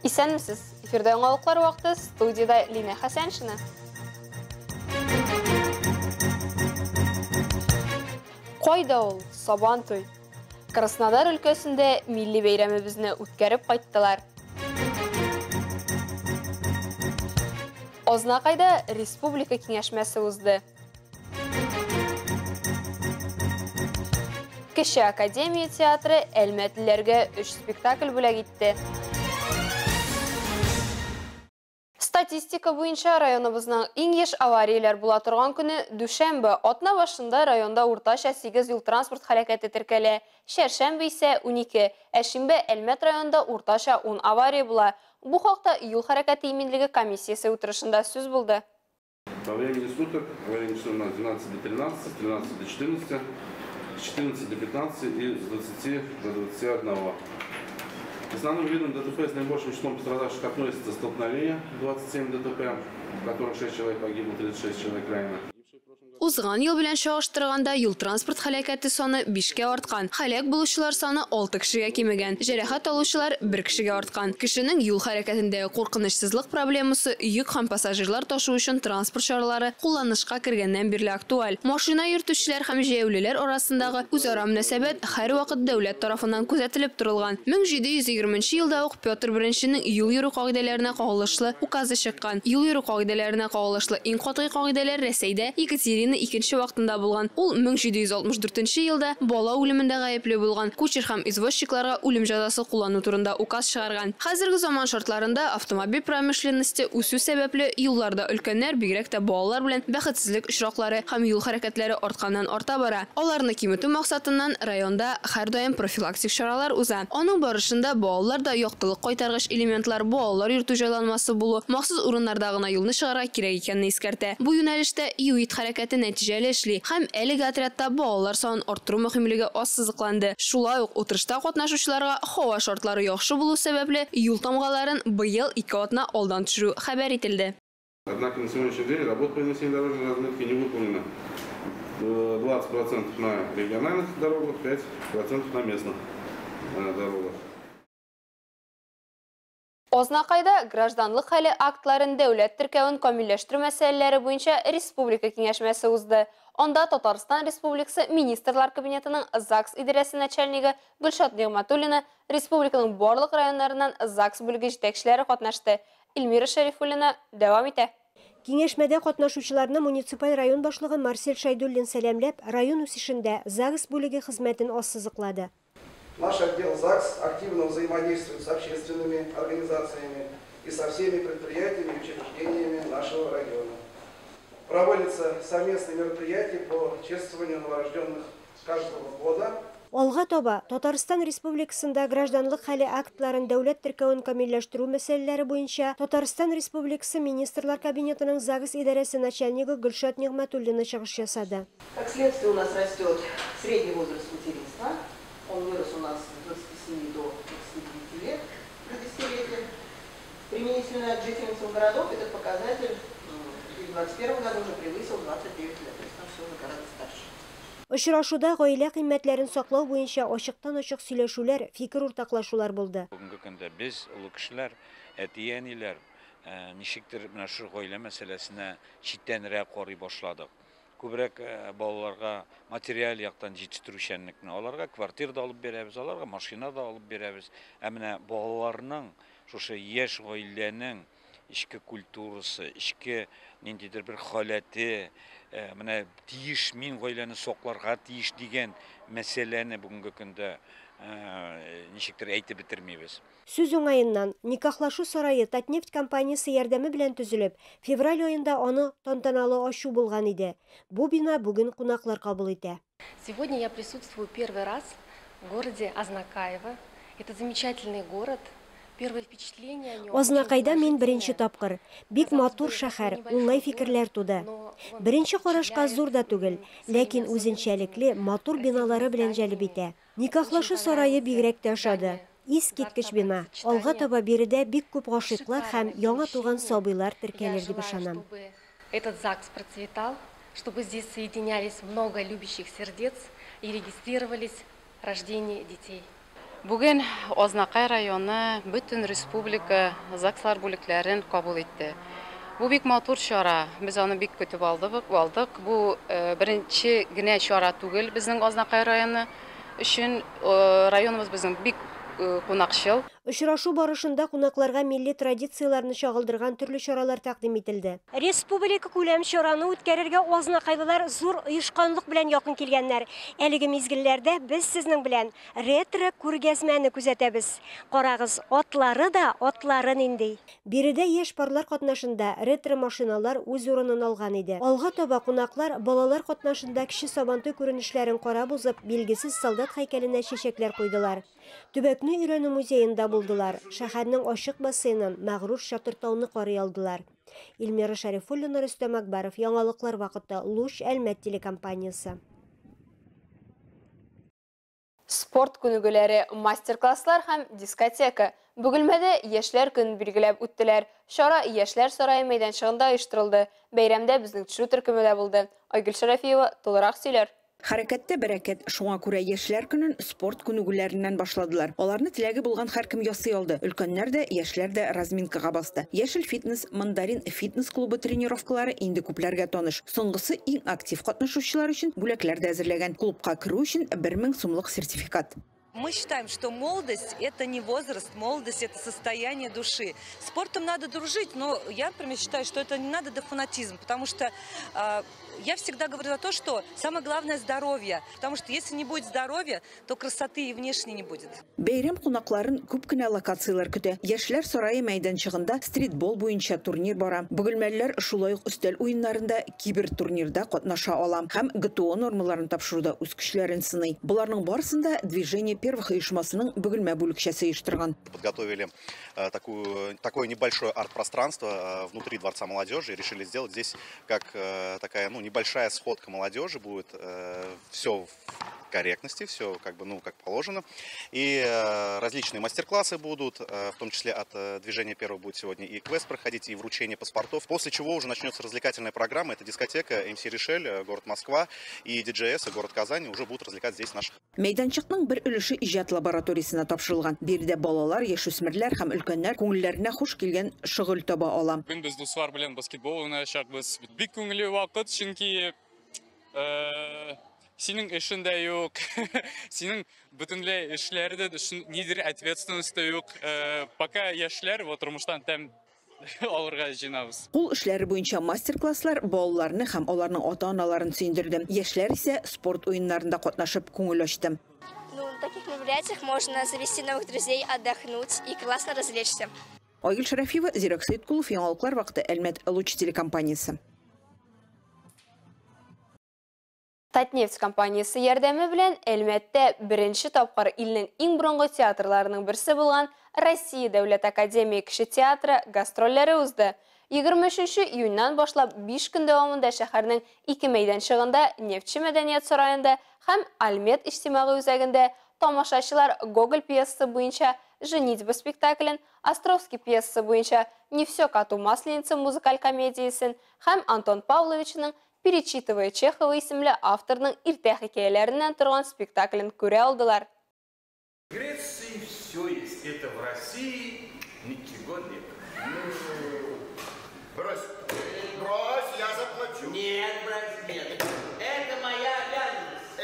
Исәнмесез! Эфирда яңалыклар вакыты, студиядә Лина Хәсәншина. Кайда ул Сабан туй? Краснодар өлкәсендә милли бәйрәмебезне үткәреп кайттылар. Азнакайда республика киңәшмәсе узды. Кече академия театры әлмәтлеләргә өч спектакль бүләк итте. Статистика буенча районыбызның иң еш аварияләр була торган көне дүшәмбе. Атна башында районда уртача 8 юл-транспорт хәрәкәте теркәлә. Чәршәмбе исә 12, ә шимбә Әлмәт районында уртача 10 авария була. Бу хакта юл хәрәкәте иминлеге комиссиясе утырышында сүз булды. По времени суток ориентировочно с 12 до 13, с 13 до 14, с 14 до 15 и с 20 до 21. Основным видом ДТП с наибольшим числом пострадавших относится столкновение 27 ДТП, в которых 6 человек погибло, 36 человек ранено. Узган ел белән чагыштырганда юл-транспорт һәлакәте саны 5кә арткан. Һәлак булучылар саны 6 кешегә кимегән. Җәрәхәт алучылар 1 кешегә арткан. Кешенең юл хәрәкәтендәге куркынычсызлык проблемасы йөк һәм пассажирлар ташу өчен транспорт чаралары кулланышка кергәннән бирле актуаль. Машина йөртүчеләр һәм җәяүлеләр арасындагы үзара мөнәсәбәт һәрвакыт дәүләт тарафыннан күзәтелеп торылган. 1720 елда ук Петр I-нең юл йөрү кагыйдәләренә кагылышлы указы чыккан. Юл йөрү кагыйдәләренә кагылышлы иң катгый кагыйдәләр Рәсәйдә Екатерина II вакытында булган. Ул 1764 елда бала үлемендә гаепле булган кучер һәм извозчикларга үлем җәзасы куллану турында указ чыгарган. Хәзерге заман шартларында автомобиль промышленности үсү сәбәпле юлларда өлкәннәр, бигрәк тә балалар белән бәхетсезлек очраклары һәм юл хәрәкәтләре артканнан арта бара. Аларны киметү максатыннан районда һәрдаим профилактик чаралар уза. Аның барышында балалар да яктылык кайтаргыч элементлар, балалар йөртү җайланмасы булу, махсус урыннарда гына юлны чыгарга кирәк икәнен искәртә. Бу юнәлештә ЮИД хәрәкәте нәтиҗәле эшли һәм әлеге отрядта балалар санын арттыру мөһимлеге ассызыкланды. Шулай ук утырышта катнашучыларга һава шартлары яхшы булу сәбәпле юл тамгаларын быел 2 атна алдан төшерү хәбәр ителде. Однако на сегодняшний день работа по нанесению дорожной разметки не выполнена. 20% на региональных дорогах, 5% на местных дорогах. Азнакайда гражданлык хәле актларын дәүләт теркәвен камилләштерү мәсьәләләре буенча республика киңәшмәсе узды. Анда Татарстан Республикасы Министрлар Кабинетының ЗАГС идарәсе начальнигы Гөлшат Нигъмәтуллина, республиканың барлык районнарыннан ЗАГС бүлеге җитәкчеләре катнашты. Эльмира Шәрифуллина дәвам итә. Киңәшмәдә катнашучыларны муниципаль район башлыгы Марсель Шәйдуллин сәламләп, район үсешендә ЗАГС бүлеге хезмәтен ассызыклады. Наш отдел ЗАГС активно взаимодействует с общественными организациями и со всеми предприятиями и учреждениями нашего района. Проводятся совместные мероприятия по чествованию новорожденных каждого года. Алга таба Татарстан Республикасында гражданлык хәле актларын дәүләт теркәвен камилләштерү мәсьәләләре буенча Татарстан Республикасы Министрлар Кабинетының ЗАГС идарәсе начальнигы Гөлшат Нигъмәтуллина чыгыш ясады. Как следствие, у нас растет средний возраст материнства. Он вырос у нас с 27 до 29 лет за десятилетие. Применительно к жительницам городов этот показатель в 2021 году уже превысил 29 лет, то есть там все уже гораздо старше. Очрашуда гаилә кыйммәтләрен саклау буенча ачыктан-ачык сөйләшүләр, фикер уртаклашулар булды. Бүгенге көндә без, олы кешеләр, әти-әниләр, ничектер менә шул гаилә мәсьәләсенә читтәнрәк карый башладык. Күбрәк балаларга материаль яктан җитештерүчәнлекне, аларга квартира да алып бирәбез, аларга машина да алып бирәбез. Ә менә балаларның, шушы яшь гаиләнең эчке культурасы, эчке ниндидер бер халәте, менә тиеш мин гаиләне сакларга тиеш дигән мәсьәләне бүгенге көндә ничектер әйтеп бетермибез. Сүз уңаеннан, никахлашу сарае Татнефть компаниясе ярдәме белән төзелеп, февраль аенда аны тантаналы ачу булган иде. Бу бина бүген кунаклар кабул итә. Сегодня я присутствую первый раз в городе Азнакаево. Это замечательный город. Первое впечатление о нем Азнакайда мин беренче очень тапкыр. Бик матур шәһәр, уңай фикерләр туды. Беренче карашка зур да түгел, ләкин үзенчәлекле матур биналары белән җәлеп итә. Никахлашу сарае бигрәк тә ошады. Искиткеч бина. Алга таба биредә бик күп гашыйклар һәм яңа туган сабыйлар теркәлер дип ышанам. Этот ЗАГС процветал, чтобы здесь соединялись много любящих сердец и регистрировались рождение детей. Бүген Азнакай районы бөтен республика ЗАГСлар бүлекләрен кабул итте. Бу бик матур чара, без аны бик көтеп алдык. Бу беренче генә чара түгел безнең Азнакай районы өчен. Районыбыз безнең бик кунакчыл. Очрашу барышында кунакларга милли традицияләрне чагылдырган төрле чаралар тәкъдим ителде. Республика күләм чараны үткәрергә азнакайлылар зур оешканлык белән якын килгәннәр. Әлеге мизгелләрдә без сезнең белән ретро күргәзмәне күзәтәбез. Карагыз, атлары да атлары нинди. Биредә яшь парлар катнашында ретро машиналар үз урынын алган иде. Алга таба кунаклар балалар катнашында кече Сабантуй күренешләрен карап узып, билгесез солдат һәйкәленә чәчәкләр куйдылар. Төбәкне өйрәнү музеенда булдылар. Шәһәрнең ачык бассейнын, мәгърур Чатыртауны карый алдылар. Эльмира Шәрифуллина, Рөстәм Акбаров, Яңалыклар вакыты, Луч, Әлмәт телекомпаниясе. Спорт күнегүләре, мастер-класслар һәм дискотека. Бөгелмәдә яшьләр көнен билгеләп үттеләр. Чара Яшьләр сарае мәйданчыгында оештырылды. Бәйрәмдә безнең төшерү төркеме дә булды. Айгөл Шәрәфиева тулырак сөйләр. Хәрәкәттә бәрәкәт, шуңа күрә яшьләр көнен спорт күнегүләреннән башладылар. Аларны теләге булган һәркем ясый алды. Өлкәннәр дә, яшьләр дә разминкага басты. Яшел фитнес, Мандарин фитнес клубы тренировкалары инде күпләргә таныш. Соңгысы иң актив катнашучылар өчен бүләкләр дә әзерләгән. Клубка керү өчен 1000 сумлык сертификат. Мы считаем, что молодость – это не возраст, молодость – это состояние души. Спортом надо дружить, но я, например, считаю, что это не надо до фанатизма, потому что я всегда говорю о том, что самое главное – здоровье, потому что если не будет здоровья, то красоты и внешне не будет. Бәйрәм кунакларын күп кенә локацияләр көтә. Яшьләр сарае мәйданчыгында стритбол буенча турнир бара. Бөгелмәлеләр шулай ук өстәл уеннарында кибер турнирда катнаша ала һәм ГТО нормаларын тапшыруда үз көчләрен сыный. Боларның барысын да Движение первых оешмасының Бөгелмә бүлекчәсе оештырган. Подготовили такое небольшое арт-пространство внутри Дворца молодежи и решили сделать здесь как такая, ну, небольшая сходка молодежи будет. Все в корректности, все как бы, ну, как положено. И различные мастер-классы будут, в том числе от Движения первых будет сегодня и квест проходить, и вручение паспортов. После чего уже начнется развлекательная программа. Это дискотека МС Решель, город Москва, и диджей город Казань уже будут развлекать здесь наших. Мәйданчыкның бер өлеше иҗат лабораториясенә тапшырылган. Биредә балалар, яшүсмерләр һәм өлкәннәр күңелләренә хуш килгән шөгыль таба ала. Бүген без дуслар белән баскетбол уйнаячакбыз. Бик күңелле вакыт, чөнки синең эшең дә юк, синең бөтенләй эшләрдә нидер ответственность та юк. Пока яшьләр вот тормыштан тәм алырга җыенабыз. Кул эшләре буенча мастер-класслар балаларны һәм аларның ата-аналарын сөендерде. Яшьләр исә спорт уеннарында катнашып күңел ачты. Ну, на таких мероприятиях можно завести новых друзей, отдохнуть и классно развлечься. Айгөл Шарафиева, Зирак Сәйткулов, Яңалыклар вакыты, Әлмәт, Луч телекомпаниясе. Татнефть компаниясе ярдәме белән Әлмәттә беренче тапкыр илнең иң борынгы театрларының берсе булган Россия дәүләт академия кече театры гастрольләре узды. 23 июньнән башлап 5 көн дәвамында шәһәрнең ике мәйданчыгында, Нефтьче мәдәният сараенда һәм Альмет иҗтимагый үзәгендә тамашачылар Гоголь пьесасы буенча «Женитьба» спектаклен, Островский пьесасы буенча «Не все коту масленица» музыкаль комедиясен һәм Антон Павловичның «Перечитывая Чехова» исемле авторның иртә хикәяләреннән торган спектаклен күрә алдылар. В Греции все есть, это в России ничего нет. Брось, брось, я заплачу. Нет, брось, нет. Это моя обязанность.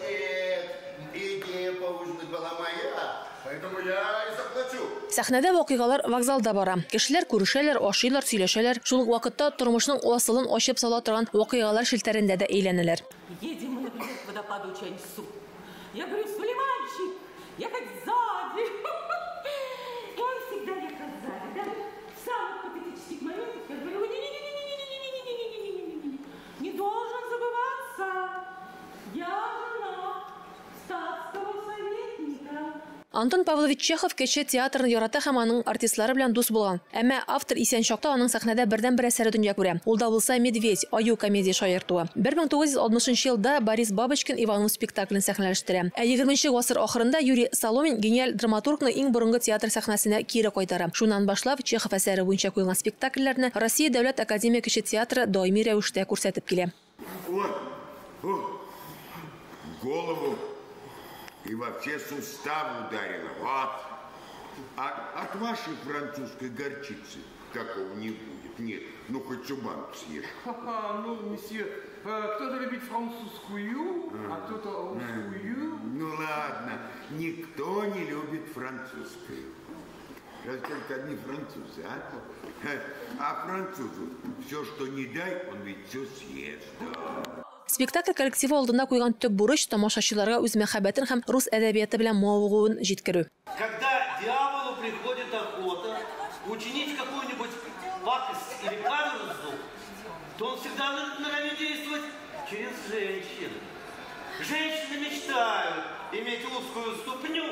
Нет, идея поужинать была моя, поэтому я и заплачу. Сәхнәдә вакыйгалар вокзалда бара. Кешеләр күрешәләр, ашыйлар, сөйләшәләр. Шул ук вакытта тормышның асылын ачып сала торган вакыйгалар челтәрендә дә әйләнәләр. Едем мы, например, к водопаду Чаньсу. Я говорю: «Сулейманчик, ехать сзади». И он всегда ехал сзади. Да? В самых патетических моментах я говорю: «Не-не-не-не-не-не-не-не-не-не-не-не-не. Не должен забываться. Я жена статского советника». Антон Павлович Чехов кече театрны ярата һәм аның артистлары белән дус булган. Әмма автор исән чакта аның сәхнәдә бердән-бер әсәре дөнья күрә. Ул да булса «Медведь», аю комедия шаяртуы. 1960 елда Борис Бабочкин «Иванов» спектаклен сәхнәләштерә. Ә 20 гасыр ахырында Юрий Соломин гениаль драматургны иң борынгы театр сәхнәсенә кире кайтара. Шуннан башлап Чехов әсәре буенча куелган спектакльләрне Россия дәүләт академия кече театры даими рәвештә күрсәтеп килә. Вот, вот, голову. И во все суставы ударило. Вот. А от вашей французской горчицы такого не будет. Нет, ну хоть всю банку съешь. Ха-ха, ну, месье, кто-то любит французскую, а кто-то русскую. Ну ладно, никто не любит французскую. Разве только одни французы, а? А французу все, что не дай, он ведь все съест. Да. Спектакль коллективы алдына куйган төп бурыч тамашачыларга үз мәхәббәтен һәм рус әдәбияты белән мавыгуын җиткерү. Когда дьяволу приходит охота учинить какую-нибудь пакость или каверзу, то он всегда норовит действовать через женщин. Женщины мечтают иметь узкую ступню,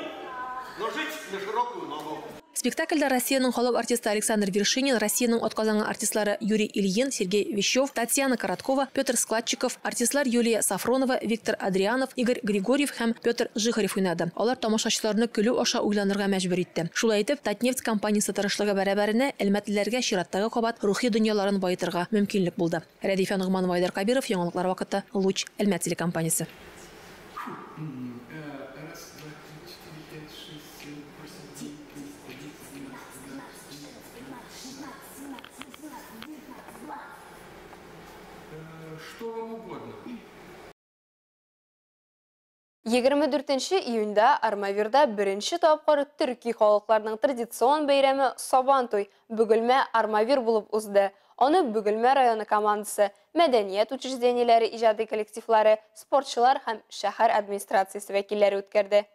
но жить на широкую ногу. Спектакльдә Россиянең халык артисты Александр Вершинин, Россиянең атказанган артистлары Юрий Ильин, Сергей Вещев, Татьяна Короткова, Петр Складчиков, артистлар Юлия Сафронова, Виктор Адрианов, Игорь Григорьев һәм Петр Жихарев уйнады. Алар тамашачыларны көлү аша уйланырга мәҗбүр итте. Шулай итеп, Татнефть компаниясе тырышлыгы бәрабәренә әлмәтлеләргә чираттагы кабат рухи дөньяларын баетырга мөмкинлек булды. Рәдифә Ногманова, Айдар Кабиров, Яңалыклар вакыты, Луч, Әлмәт телекомпаниясе. Что вам угодно. 24 июньдә Армавирда беренче тапкыр төрки халыкларының традицион бәйрәме Сабантуй Бөгелмә Армавир булып узды. Аны Бөгелмә районы командасы, мәдәният учреждениеләре иҗади коллективлары, спортчылар һәм шәһәр администрациясе вәкилләре үткәрде.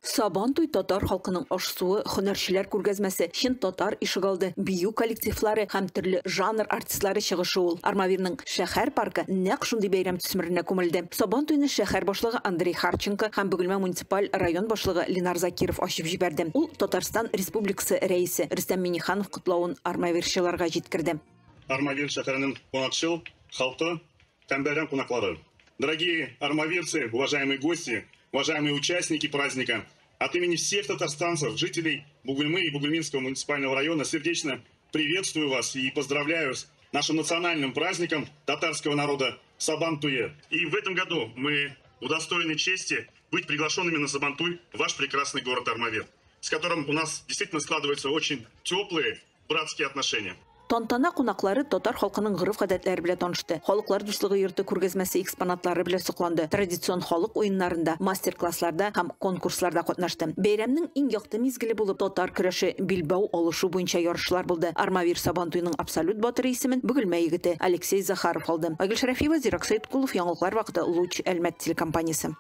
Сабантуй татар халкының аш-суы, һөнәрчеләр күргәзмәсе, чын татар ишегалды, бию коллективлары һәм төрле жанр артистлары чыгышы ул. Армавирның шәһәр паркы нәкъ шундый бәйрәм төсмеренә күмелде. Сабантуйны шәһәр башлыгы Андрей Харченко һәм Бөгелмә муниципаль район башлыгы Ленар Закиров ачып җибәрде. Ул Татарстан Республикасы рәисе Рөстәм Миңнеханов котлавын армавирчыларга җиткерде. Армавир шәһәренең кунакчыл халкы һәм бәйрәм кунаклары. Дорогие армавирцы, уважаемые гости, уважаемые участники праздника, от имени всех татарстанцев, жителей Бугульмы и Бугульминского муниципального района сердечно приветствую вас и поздравляю с нашим национальным праздником татарского народа Сабантуе. И в этом году мы удостоены чести быть приглашенными на Сабантуй в ваш прекрасный город Армавир, с которым у нас действительно складываются очень теплые братские отношения. Тантана кунаклары татар халкының гореф-гадәтләре белән танышты. Халыклар дуслыгы йорты күргәзмәсе экспонатлары белән сокланды. Традицион халык уеннарында, мастер-классларда һәм конкурсларда катнашты. Бәйрәмнең иң якты мизгеле булып татар көрәше, билбау алышу буенча ярышлар булды. Армавир Сабантуйның абсолют батыры исемен Бөгелмә егете Алексей Захаров алды. Айгөл Шәрәфиева, Зирак Сәйткулов, Яңалыклар вакыты, Луч, Әлмәт телекомпаниясе.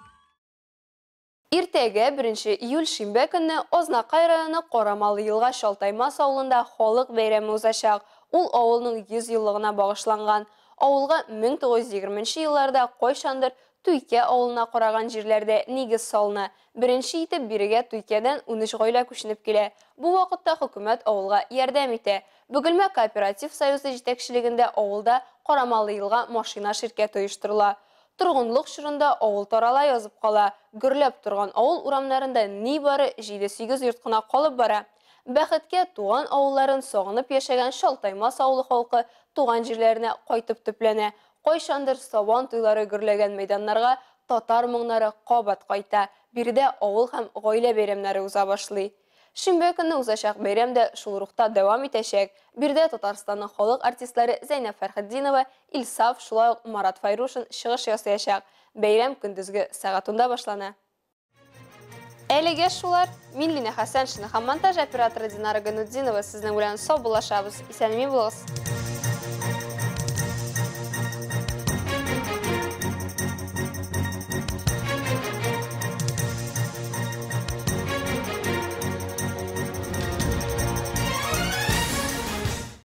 Иртәгә 1 июль шимбә көнне Азнакай районы Карамалы елга Шалтаймас авылында халык бәйрәме узачак. Ул авылның 100 еллыгына багышланган. Авылга 1920 елларда кайчандыр Туйкә авылына караган җирләрдә нигез салына. Беренче итеп бирегә Туйкәдән 13 гаилә күченеп килә. Бу вакытта хөкүмәт авылга ярдәм итә. Бөгелмә кооператив союзы җитәкчелегендә авылда Карамалы елга машина ширкәте оештырыла. Торгынлык чорында авыл тарала язып кала. Гөрләп торган авыл урамнарында нибары 7-8 йорт кына калып бара. Бәхеткә туган авылларын сагынып яшәгән Шалтаймас авылы халкы туган җирләренә кайтып төпләнә. Кайчандыр сабан туйлары гөрләгән мәйданнарга татар моңнары кабат кайта. Биредә авыл һәм гаилә бәйрәмнәре уза башлый. Шимбә көнне узачак бәйрәм дә шул рухта дәвам итәчәк. Биредә Татарстанның халык артистлары Зәйнәб Фәрхетдинова, Илсаф, шулай ук Марат Файрушин чыгыш ясаячак. Бәйрәм көндезге сәгать 10-да башлана. Әлегә шулар. Мин Лина Хәсәншина һәм монтаж операторы Динара Ганутдинова сезнең белән саубуллашабыз. Исән-имин булыгыз.